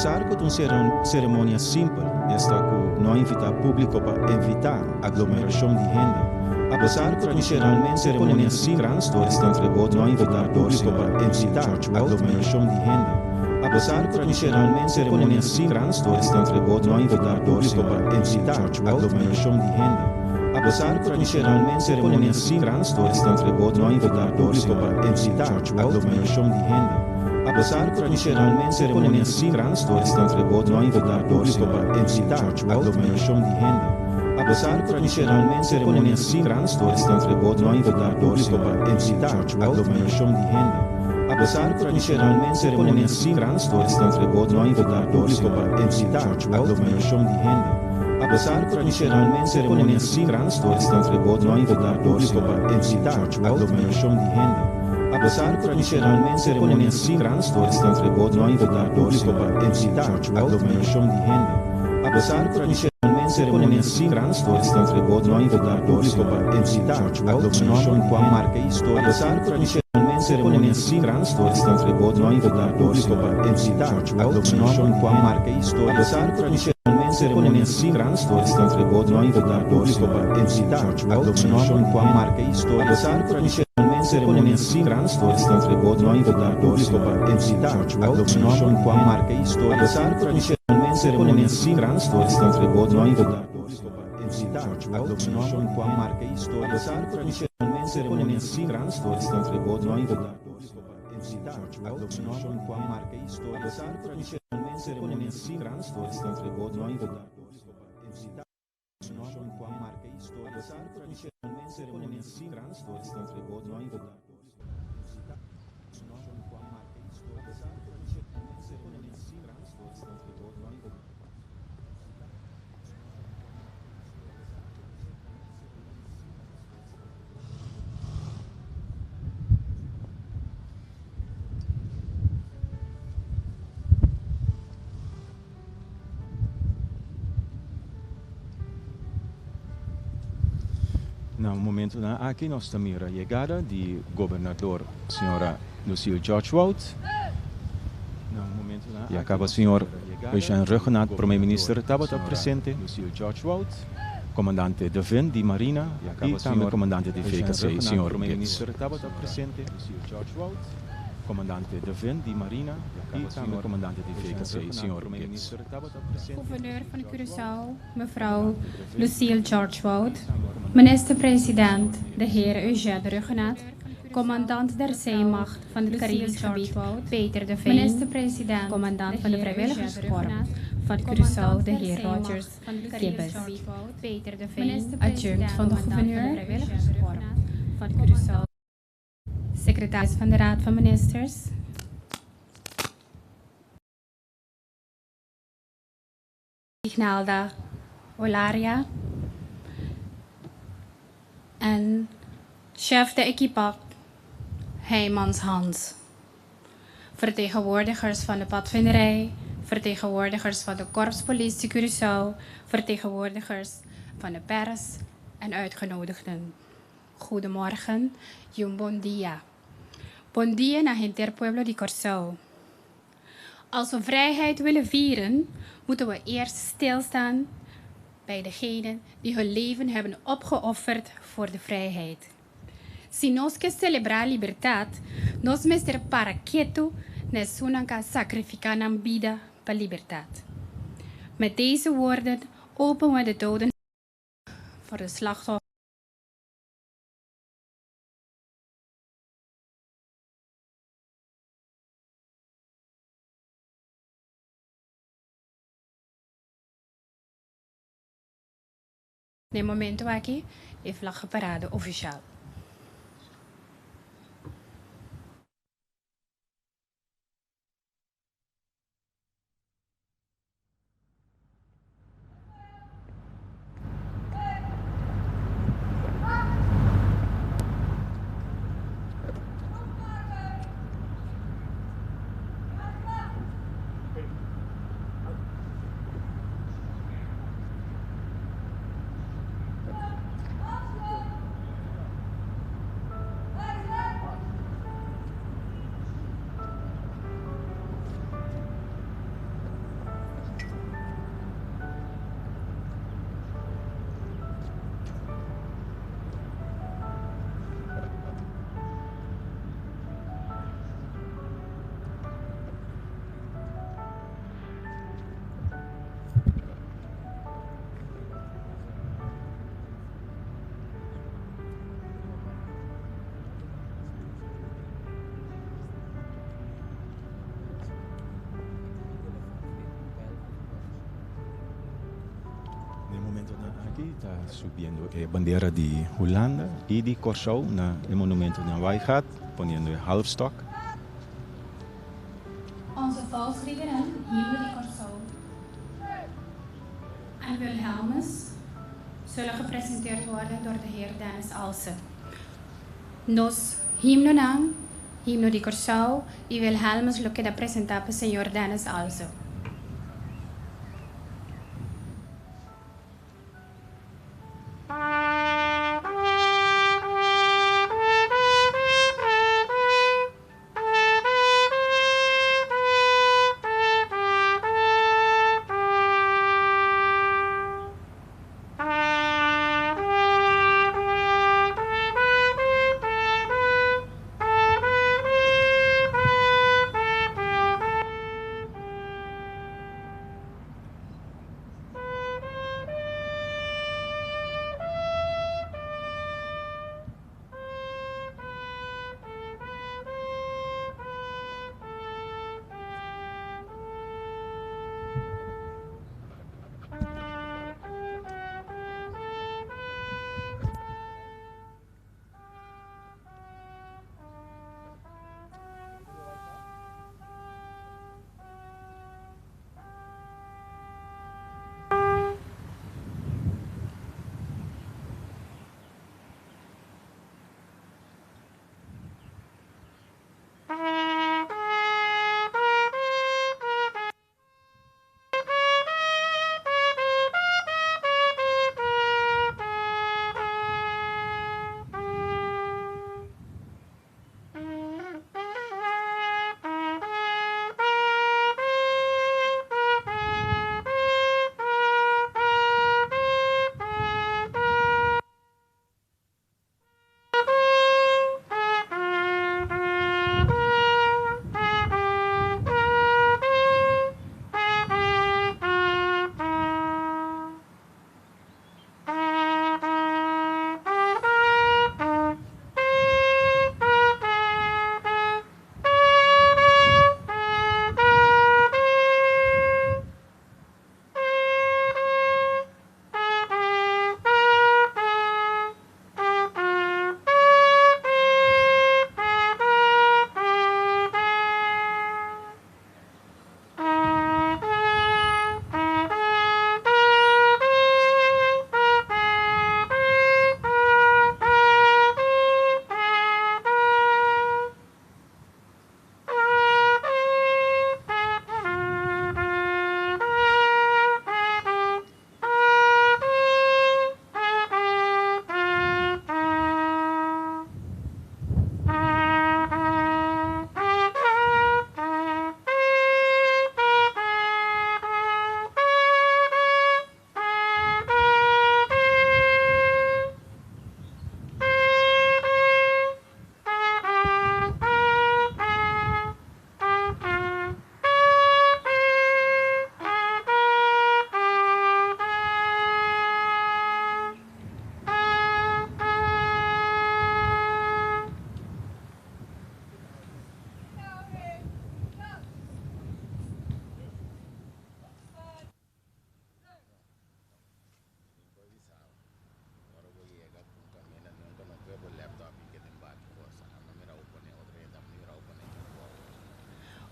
Apesar ku ta un seremonia simpel, esta ku no a invitá públiko pa evitá aglomerashon di hende, apesar ku tradishonalmente seremonia simpel, esta ku no a invitá públiko pa evitá aglomerashon di hende, apesar ku tradishonalmente seremonia simpel, esta ku no a invitá públiko pa evitá aglomerashon di hende, apesar ku tradishonalmente seremonia simpel, esta ku no a invitá públiko pa evitá aglomerashon di hende. Apesar ku tradishonalmente seremonia simpel, esta ku no a invitá públiko pa evitá aglomerashon di hende. Apesar ku tradishonalmente seremonia simpel, esta ku no a invitá públiko pa evitá aglomerashon di hende. Apesar ku tradishonalmente seremonia simpel, esta ku no a invitá públiko pa evitá aglomerashon di hende. Apesar ku tradishonalmente seremonia simpel, esta ku no a invitá públiko pa evitá aglomerashon di hende. Apesar ku tradishonalmente seremonia simpel, esta ku no a invitá públiko pa evitá aglomerashon di hende. Apesar ku tradishonalmente seremonia simpel, esta ku no a invitá públiko pa evitá aglomerashon di hende. Apesar ku tradishonalmente seremonia simpel, esta ku no a invitá públiko pa evitá aglomerashon di hende. Apesar ku tradishonalmente seremonia simpel, esta ku no a invitá públiko pa evitá aglomerashon di hende. Apesar ku tradishonalmente seremonia simpel, esta ku no a invitá públiko pa evitá aglomerashon di hende. Apesar ku tradishonalmente seremonia simpel, esta ku no a invitá públiko pa evitá aglomerashon di hende. Apesar ku tradishonalmente seremonia simpel, esta ku no a invitá públiko pa evitá aglomerashon di hende. Apesar ku tradishonalmente seremonia simpel, esta ku no a invitá públiko pa evitá. Apesar ku tradishonalmente seremonia simpel, esta ku no a invitá públiko pa evitá Apesar ku tradishonalmente seremonia simpel, esta ku no a invitá públiko pa evitá Na momentonan aki nos ta mira yegada di Gobernador Sra. Lucille George-Wout y a caba Señor Eugène Rhuggenaath Prome Minister tabata presente, Comandante De Vin di Marina y tambe Comandante di VKC Señor Gibbs. Comandante De Vin di Marina y tambe Comandante di VKC Señor Gibbs. Gouverneur van Curaçao, mevrouw Lucille George-Wout, Minister-president, de heer Eugène Rhuggenaath, Commandant der Zeemacht van het Caribisch Gebied, Peter de Veen, Commandant van de Vrijwilligerskorps van Curaçao, de heer Rogers Gibbes, Adjunct van de Gouverneur van Curaçao. Secretaris van de Raad van Ministers. Ignalda Olaria en chef de equipe Heijmans Hans. Vertegenwoordigers van de padvinderij, vertegenwoordigers van de Korpspolitie Curaçao, vertegenwoordigers van de pers en uitgenodigden. Goedemorgen y un bon dia. Bon dia na henter pueblo di Kòrsou. Als we vrijheid willen vieren, moeten we eerst stilstaan bij degenen die hun leven hebben opgeofferd voor de vrijheid. Si nos ke selebrá libertat, nos mester para ketu na esunnan ku a sakrifiká nan bida pa libertat. Met deze woorden openen we de doden voor de slachtoffers. Na e momento aki e vlaggenparade ofishal. Aki ta subiendo e bandera di Hulanda y di Corsou na e monumento na Waaigat, poniendo e halfstok. Onze volksliederen, Himno di Corsou en Wilhelmus zullen gepresenteerd worden door de heer Dennis Alsen. Nos himnonan, Himno di Corsou y Wilhelmus lo keda presenta pa señor Dennis Alsen.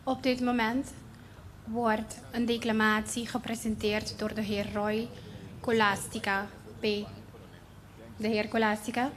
Op dit moment wordt een declamatie gepresenteerd door de heer Roy Colastica P. De heer Colastica.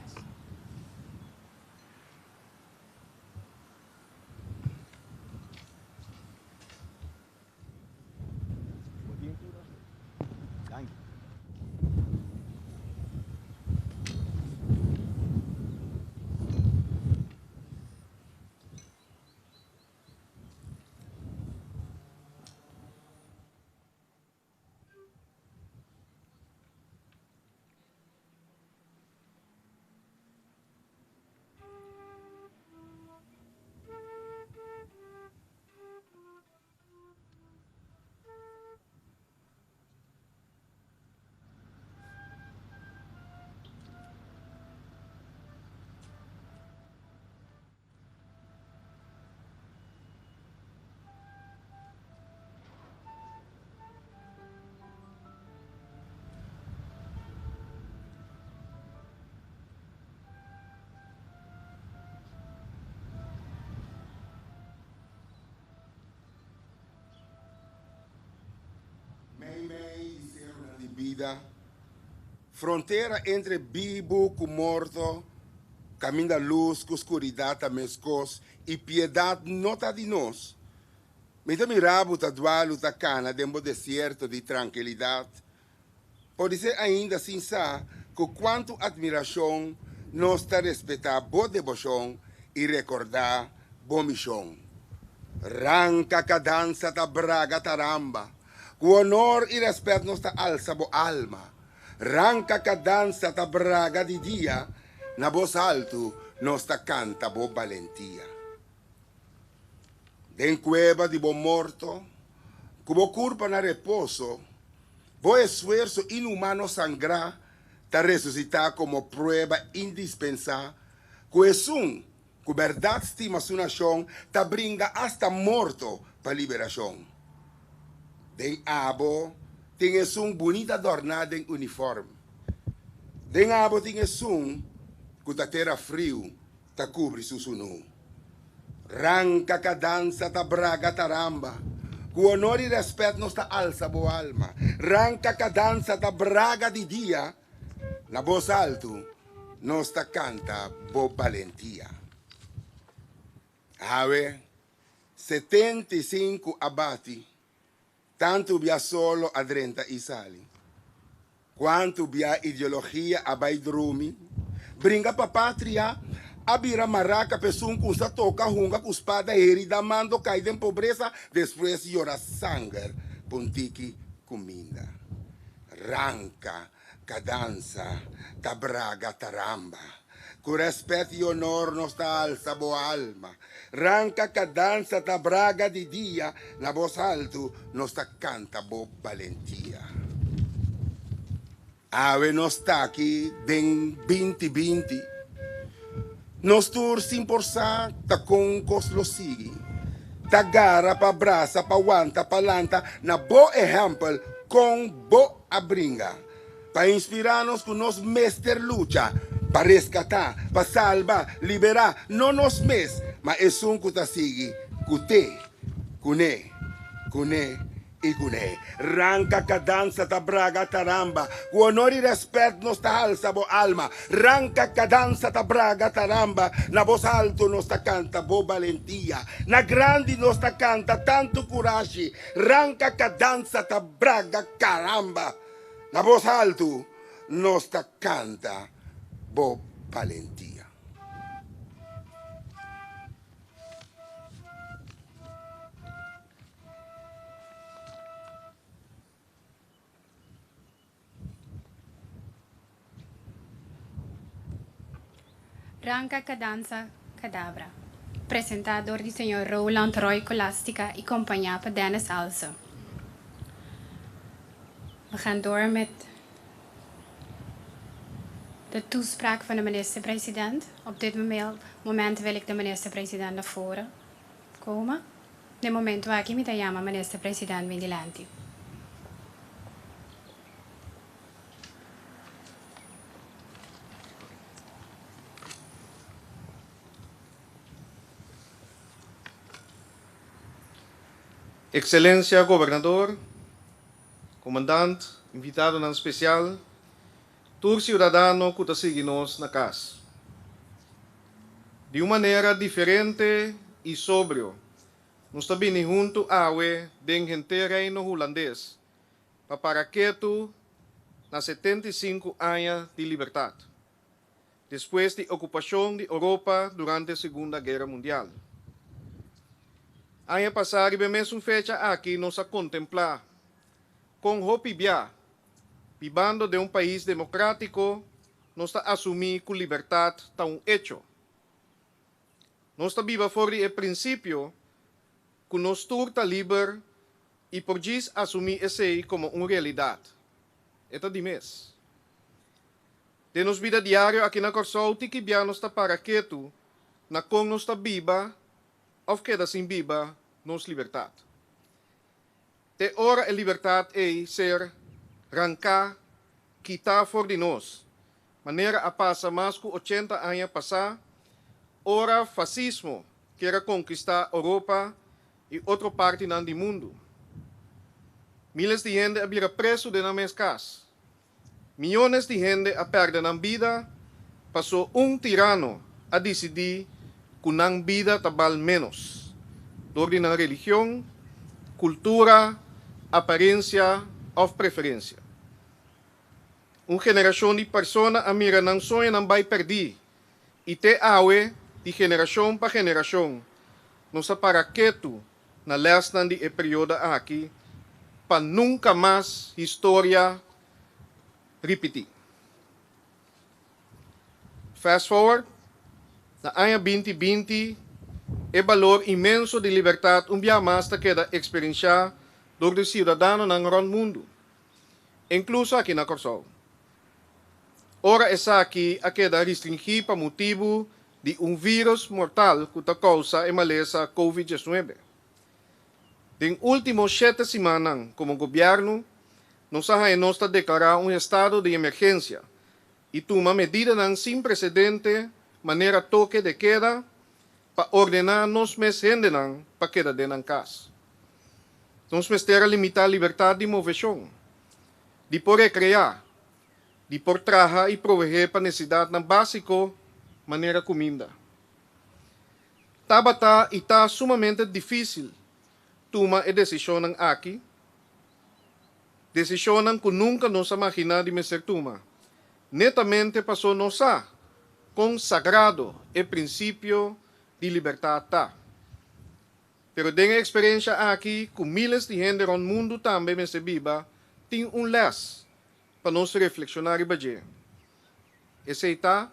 bida, frontera entre bibu ku morto, kaminda lus ku skuridat ta meskos i piedat no ta di nos. Mi ta mira bo ta dualu ta kana den bo desierto di trankilidat, podisé ainda sin sa ku kuantu atmirashon nos ta respetá bo deboshon i rekordá bo mishon. Ranka kadansa ta braga taramba, ku honor i rèspèt nos ta alsa bo alma. Ranka kadansa ta braga di dia, na bos altu nos ta kanta bo balentia. Den kueba di bo morto, ku bo kurpa na reposo, bo esfuerso inhumano sangrá ta resusitá komo prueba indispensá ku esun ku bèrdat stima su nashon ta bringa asta morto pa liberashon. Den abo tin esun bunita dòrná den unifòrm. Den abo tin esun ku ta tera friu ta kubri su sunú. Ranka ka dansa ta braga taramba, ku honor i rèspèt nos ta alsa bo alma. Ranka ka dansa ta braga di dia, na bos altu nos ta kanta bo balentia. Awe 75 a bati, tantu bia solo a drenta i sali. Kuantu bia ideologia a bai drumi, bringa pa patria a bira maraka p'esun ku sa toka hunga ku spada herida mando kai den pobresa despues yora sanger p'un tiki kuminda. Ranka kadansa ta braga taramba. Ku rèspèt i onor nos ta alsa bo alma. Ranka kadansa ta braga di dia, na bos altu nos ta kanta bo balentia. Awe nos ta aki den 2020. Nos tur sin por sa ta kon kos lo sigui. Ta gara pa brasa pa wanta pa lanta na bo ehèmpel kon bo a bringa pa inspirá nos ku nos mester lucha pa reskatá, pa salba, liberá, no nos mes, ma esun ku ta sigui ku te, kuné, kuné i kuné. Ranka kadansa ta braga taramba, ku honor i rèspèt nos ta halsa bo alma. Ranka kadansa ta braga taramba, na bos altu nos ta kanta bo balentia. Na grandi nos ta kanta tantu kurashi. Ranka kadansa ta braga karamba, na bos altu nos ta kanta bo balentia. Ranka Kadansa Kadabra, presentá dor di señor Roland Roy Colastica i kompañá pa Dennis Alse. We gaan door met de toespraak van de minister-president. Op dit moment wil ik de minister-president naar voren komen. Na e momento aki mi ta yama minister-president bin dilanti. Excelencia Gobernador, Comandant, invitadonan special, tur ciudadano cu ta sigui nos na cas. Di un manera diferente y sobrio, nos ta bini hunto awe den henter Reino Hulandes pa para ketu na 75 aña di libertad, despues di ocupacion di Europa durante Segunda Guera Mundial. Aña pasa riba e mesun fecha aki nos a contempla con hopi bia, bibando den un pais democratico, nos ta asumi cu libertad ta un hecho. Nos ta biba for di e principio cu nos tur ta liber y por djis asumi esey como un realidad. E ta di mes. Den nos bida diario aki na Corsou tiki bia nos ta para ketu na con nos ta biba of keda sin biba nos libertad. Te ora e libertad ey ser ranca, kita for di nos, manera a pasa mas cu 80 aña pasa, ora fasismo kier a conquista Europa y otro partinan di mundo. Miles di hende a bira preso den nan mes cas. Miónes di hende a pèrdè nan bida pasó un tirano a disidí ku nan bida ta bal ménos dor di nan religion, kultura, aparensia òf preferensia. Un generashon di persona a mira nan soñonan bai pèrdí i te awe di generashon pa generashon nos a para ketu na lèsnan di e periodo aki pa nunka mas historia ripití. Fast forward, na aña 2020, e balor inmenso di libertat un bia mas ta keda eksperensiá dor di siudadanonan rònt mundu, inkluso aki na Kòrsou. Ora esaki a keda restringí pa motibu di un vírùs mortal ku ta kousa e malesa Covid 19. Den último shete simannan komo gobièrnu nos a haña nos ta deklará un estado di emergensia i tuma medidanan sin presedente manera toke de keda pa ordená nos mes hendenan pa keda den nan kas. Nos mester a limitá libertat di moveshon, di por rekreá, di por traha i proveé pa nesesidatnan básiko manera kuminda. Tabata i ta sumamente difísil tuma e desishonnan aki, desishonnan ku nunka nos a maginá di mester tuma, netamente pasó nos sa kon sagrado e prinsipio di libertat ta. Pero den e eksperensia aki ku míles di hende rònt mundu tambe mester biba, tin un lès pa nos reflekshoná riba dje. Esei ta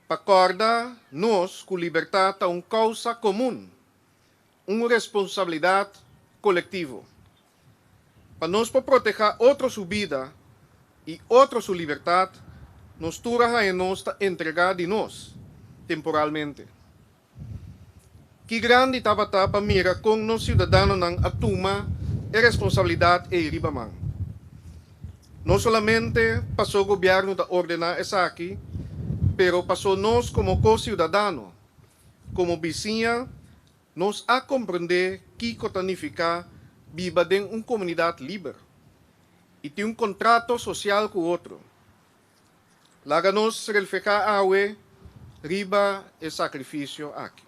pa kòrda nos ku libertat ta un kousa komun, un responsabilidat kolektivo. Pa nos por protehá otro su bida i otro su libertat, nos tur a haña nos ta entregá di nos temporalmente. Ki grandi tabata pa mira kon nos siudadanonan a tuma e responsabilidat ei riba man. No solamente pasó gobièrnu ta ordená esaki, pero pasó nos komo ko-siudadano, komo bisiña, nos a komprendé kiko ta nifiká biba den un komunidat liber i tin un kontrato sosial ku otro. Laga nos reflehá awe riba e sakrifisio aki.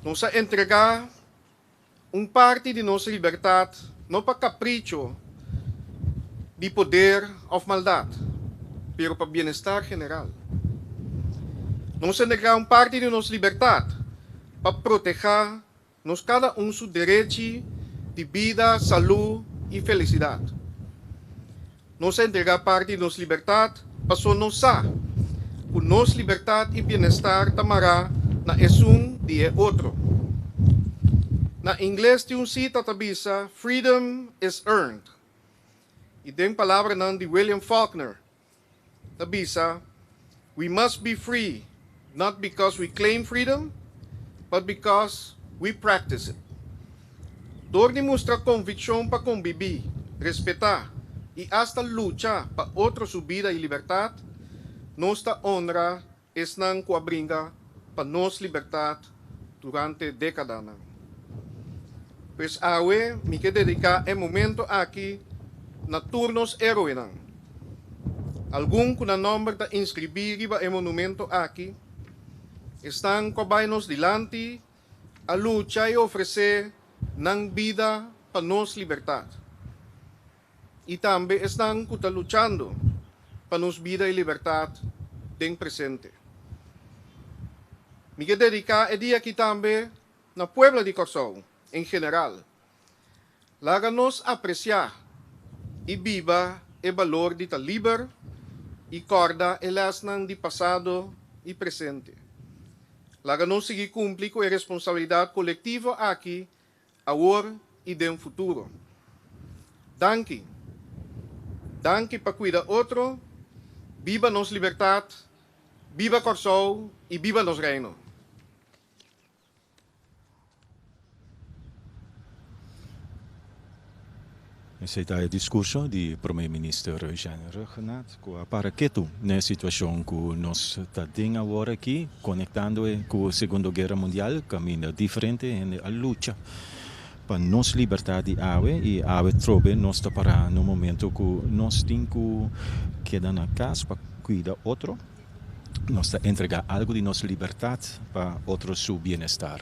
Nos a entregá un parti di nos libertat no pa kapricho di poder òf maldat, pero pa bienestar general. Nos a entregá un parti di nos libertat pa protehá nos kada un su derechi di bida, salú i felisidat. Nos a entregá parti di nos libertat pasó nos sa ku nos libertat i bienestar ta mará na esun di e otro. Na ingles tin un sita ta bisa, Freedom is earned. I den palabranan di William Faulkner ta bisa, We must be free not because we claim freedom, but because we practice it. Dor di mustra konvikshon pa konbibí, respetá i asta lucha pa otro su bida i libertat, nos ta honra esnan ku a bringa pa nos libertat durante dékadanan. Pues awe mi ke dediká e momento aki na tur nos héroenan. Algun ku nan nòmber ta inskribí riba e monumento aki, esnan ku a bai nos dilanti a lucha i ofresé nan bida pa nos libertat. I tambe esnan ku ta luchando pa nos bida i libertat den presente. Mi ke dediká e dia aki tambe na pueblo di Kòrsou en general. Laga nos apresiá i biba e balor di ta liber i kòrda e lèsnan di pasado i presente. Laga nos sigui kumpli ku e responsabilidat kolektivo aki awor i den futuro. Danki. Danki pa kuida otro, biba nos libertat, biba Kòrsou i biba nos Reino. Esei ta e diskurso di Prome Minister Eugène Rhuggenaath ku a para ketu na e situashon ku nos ta den awor aki, konektando e ku Segundo Guera Mundial kaminda diferente hende a lucha. pa nos libertat di awe i awe trobe nos ta pará na un momento ku nos tin ku keda na kas pa kuida otro. Nos ta entregá algu di nos libertat pa otro su bienestar.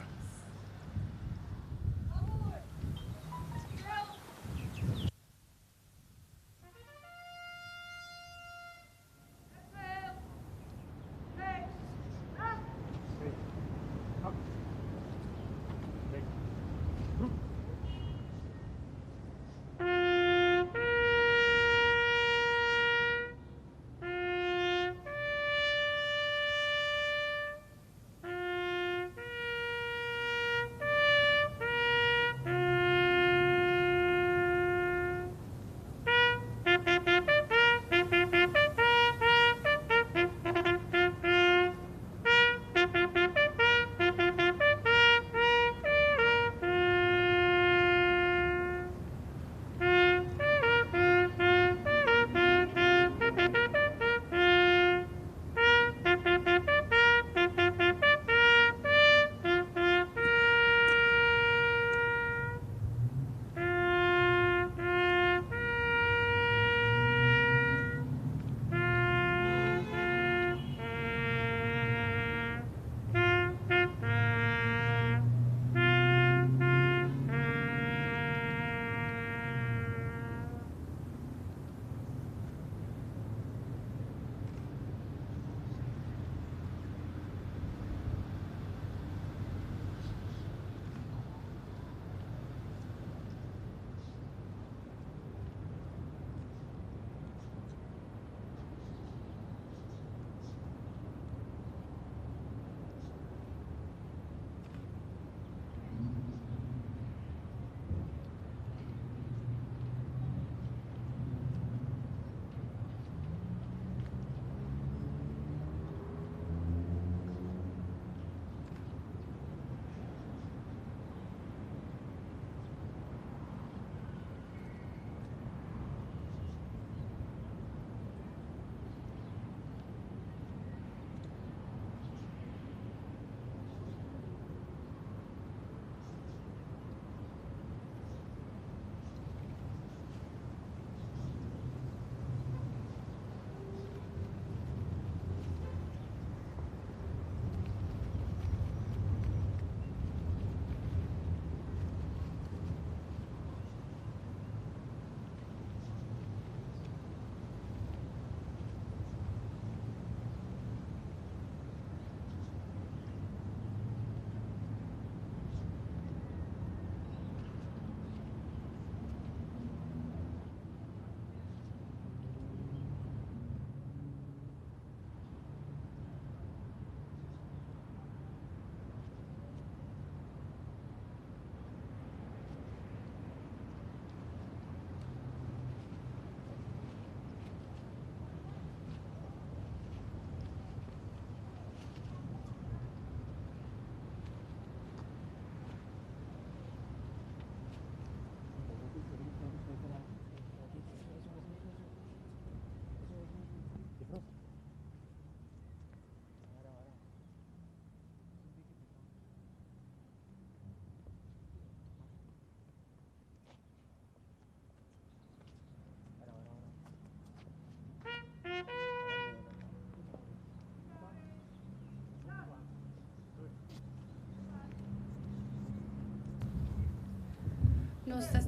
Nos ta,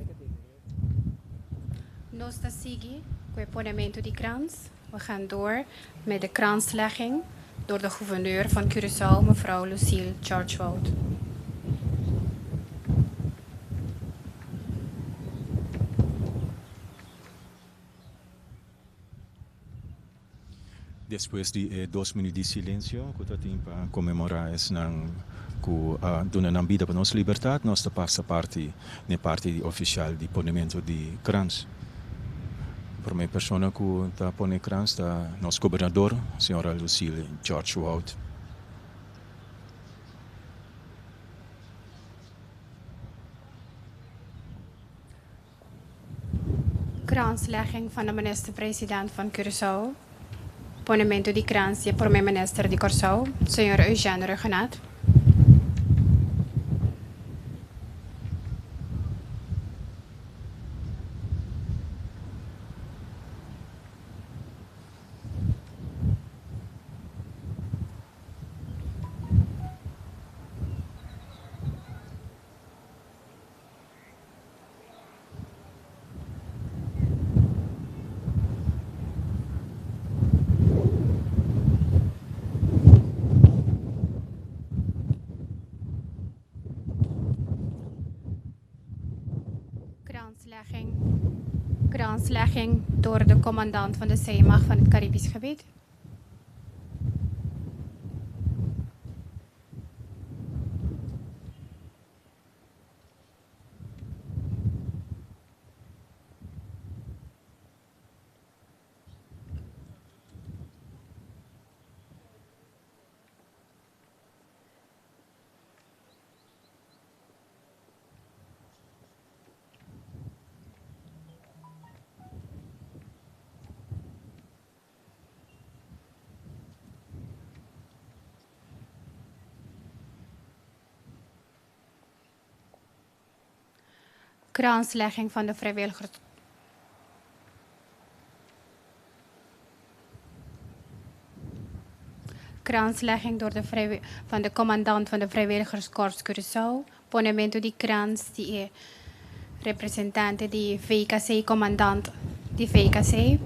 nos ta sigui ku e ponementu di krans. We gaan door met de kranslegging door de gouverneur van Curaçao, mevrouw Lucille George-Wout. Despues di e dos minuut di silencio cu ta tin pa conmemora esnan cu a duna nan bida pa nos libertad, nos ta pasa parti n'e parti di oficial di ponemento di krans. Prome persona cu ta pone krans ta nos gobernador, señora Lucille George-Wout. Kranslegging van de minister-president van Curaçao. Ponementu di krans di e prome minister di Kòrsou, señor Eugène Rhuggenaath. Kranslegging, kranslegging door de commandant van de zeemacht van het Caribisch gebied. Kranslegging van de vrijwilligers. Kranslegging door de van de commandant van de vrijwilligerskorps Curaçao. Ponementu di krans di e representante di VKC, commandant di VKC.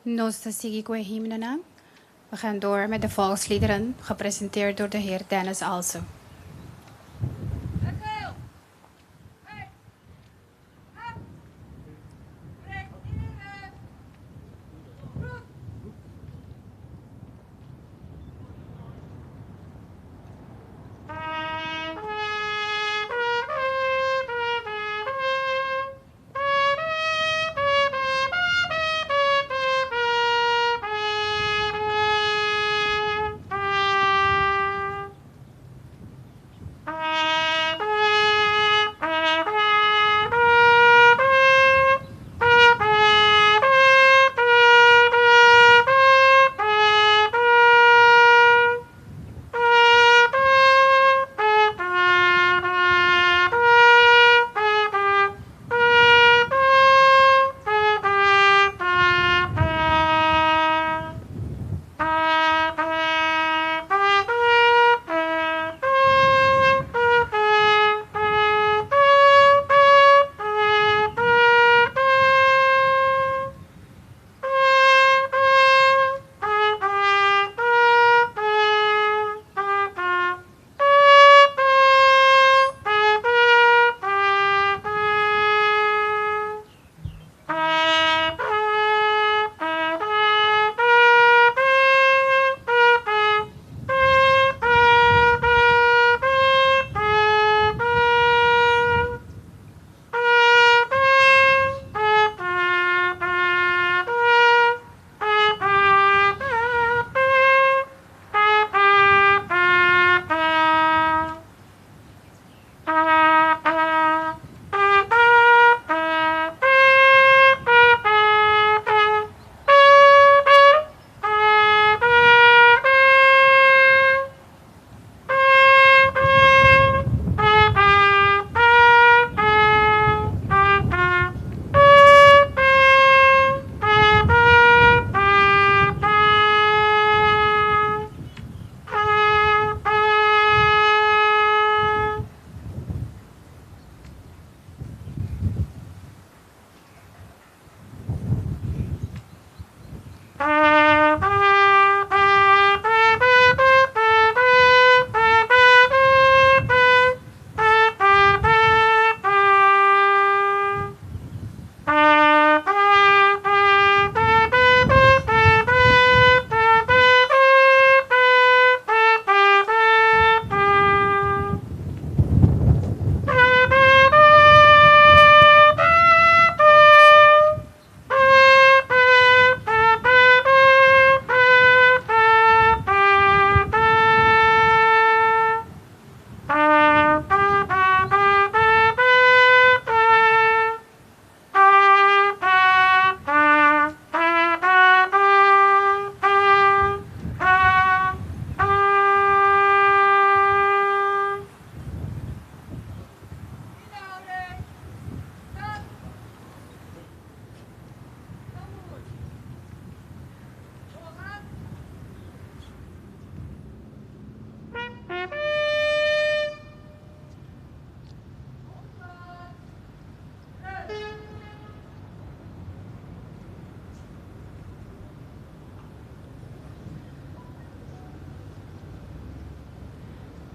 Nos ta sigui ku e himnonan. We gaan door met de volksliederen, gepresenteerd door de heer Dennis Alsen.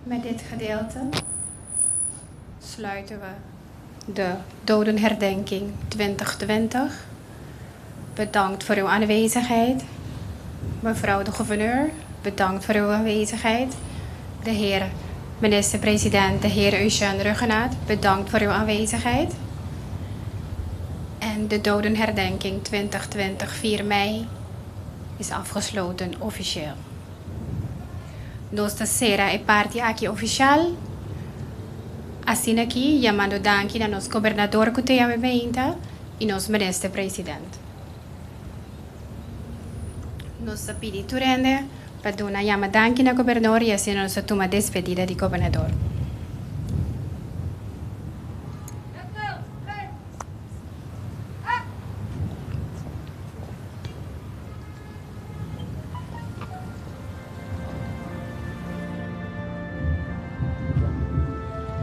Met dit gedeelte sluiten we de dodenherdenking 2020. Bedankt voor uw aanwezigheid. Mevrouw de gouverneur, bedankt voor uw aanwezigheid. De heer minister-president, de heer Eugène Rhuggenaath, bedankt voor uw aanwezigheid. En de dodenherdenking 2020, 4 mei, is afgesloten officieel. Nos ta sera e parti aki ofisial. Asina aki yamando danki na nos gobernador ku ta yama e meinta i nos minister president. Nos ta pidi tur hende pa duna yama danki na gobernador i asina nos ta tuma despedida di gobernador.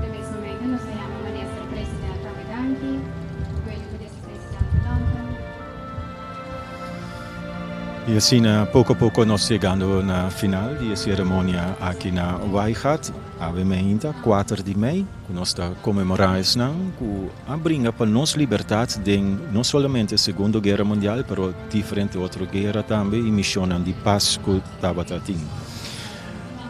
De mes momento nos ta yama Minister President tambe danki. Wil Minister President bedanken. Y asina poco a poco nos yegando na final di e ceremonia aki na Waaigat, awe meinta, kuater di mei, cu nos ta conmemora esnan cu a bringa pa nos libertad den no solamente Segundo Guera Mundial pero diferente otro guera tambe y misionnan di paz cu tabata tin.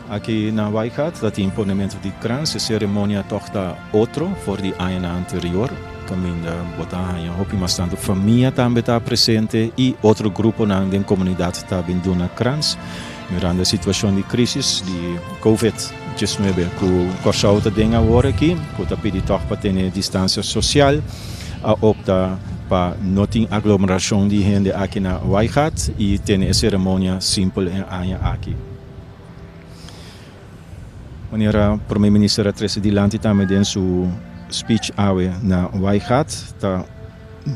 Aki na Waaigat ta tin ponemento di krans, e ceremonia toch ta otro for di añanan anterior, caminda bo ta haña hopi mas tanto famia tambe ta presente y otro gruponan den comunidad ta bin duna krans. Mirando e situacion di crisis di Covid 19 cu Corsou ta den awor aki, cu ta pidi toch pa tene distancia social, a opta pa no tin aglomeracion di hende aki na Waaigat y tene e ceremonia simpel e aña aki. Manera Prome Minister a trece dilanti tambe den su speech awe na Waaigat, ta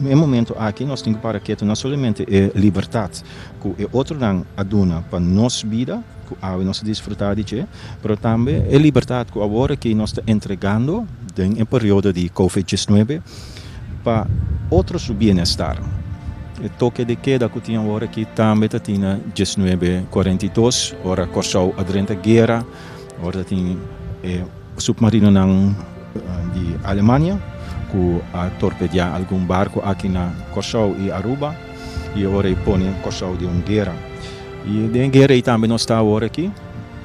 e momento aki nos tin cu para keto no solamente e libertad cu e otronan a duna pa nos bida, cu awe nos ta disfruta di dje, pero tambe e libertad cu awor aki nos ta entregando den e periodo di Covid 19 pa otro su bienestar. E toke de keda cu tin awor aki tambe ta tin na 1942, ora Corsou a drenta guera, ora ta tin e submarinonan di Alemania cu a torpedia algun barco aki na Corsou y Aruba y ora e pone Corsou den un guera. Y den e guera ey tambe nos ta awor aki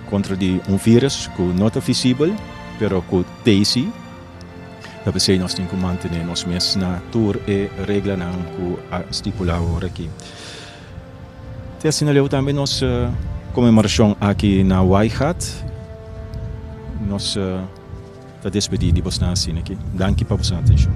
contra di un virus cu no ta visibel pero cu t'ey si. Ta p'esey nos tin cu mantene nos mes na tur e reglanan cu a stipula awor aki. Te asina leu tambe nos conmemoracion aki na Waaigat. Nos ta despedi di bosnan asina aki. Danki pa boso atencion.